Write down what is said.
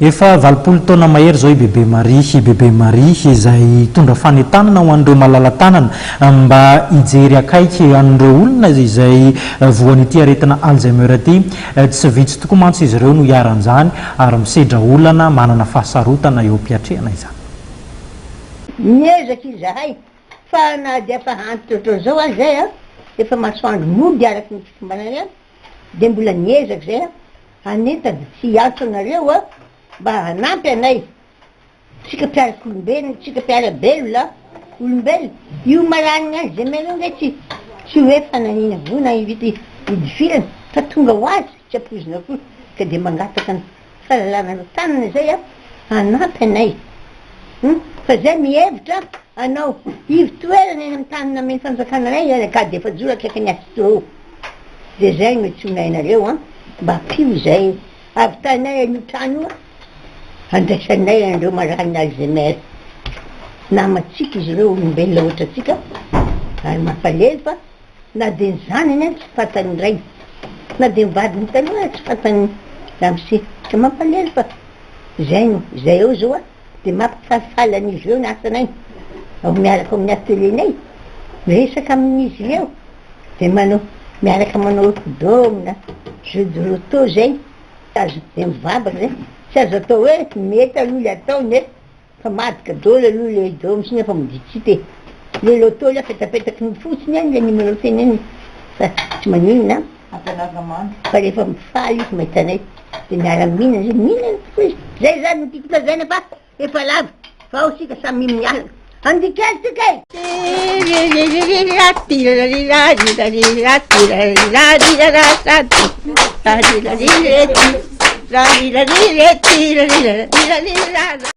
Efa 80 taona mahery izao i Bebe Maria, i Bebe Maria izay hitondra fanentanana ho an'ireo malala-tanana mba hijery akaiky an'ireo olona izay voan'ity aretina Alzheimer ity. Tsy vitsy tokoa mantsy izy ireo no iharan'izany ary misedra olana manana fahasarotana eo am-piatrehana izany. Miezaka izahay fa na dia efa antitra ohatran'izao aza izay an, efa masoandro mody araka ny fitombanana ihany dia mbola miezaka izay an. Hanentana sy hiantso anareo aho mba hanampy anay, tsika mpiarak'olombelona, tsika mpiara-belona, olombelona, io maran'ny Alzheimer io ange tsy tsy hoe fananiana voa na hidifirana fa tonga ho azy, tsy ampoizina akory, ka dia mangataka ny fahalalana tanana izay aho hanampy anay, hum, fa izay mihevitra hanao ivo-toerana eny amin'ny tany namen'ny fanjakana anay, any Ankady Efajoro akaikin'ny Astro. Dia zay no antsoinay anareo an, mba ampio izay ahavitainay an'io trano io handraisanay an'ireo mararin'ny Alzheimer. Namantsika izy ireo, olombelona ohatrantsika, ary mampalahelo fa na dia ny zanany aza tsy fantan'ny rainy, na dia ny vadiny taloha aza tsy fantan'ny ramose. Ka mampalahelo fa izay no, izay eo izao an, dia mampifalifaly an'izy ireo ny asanay, ao miaraka ao amin'ny atelier-nay, miresaka amin'izy ireo. Dia manao, miaraka manao dôme, jeu de loto zay, azo dia mivavaka zay, tsy azo atao hoe mety aloha le ataony e, fa madika dôly aloha le dôme sy nefa mody tsy hita e, le loto le apetapetaky ny fotsiny any le numéro tenenina fa tsy maninona an, Ampianarina mandry. fa rehefa mifaly izy mahita anay de miara mihinana izy, mihinana tokoa izy, zay zany no tiako lazaina fa. Efa lava fa ao sika samy miala. Andia kely tsika e!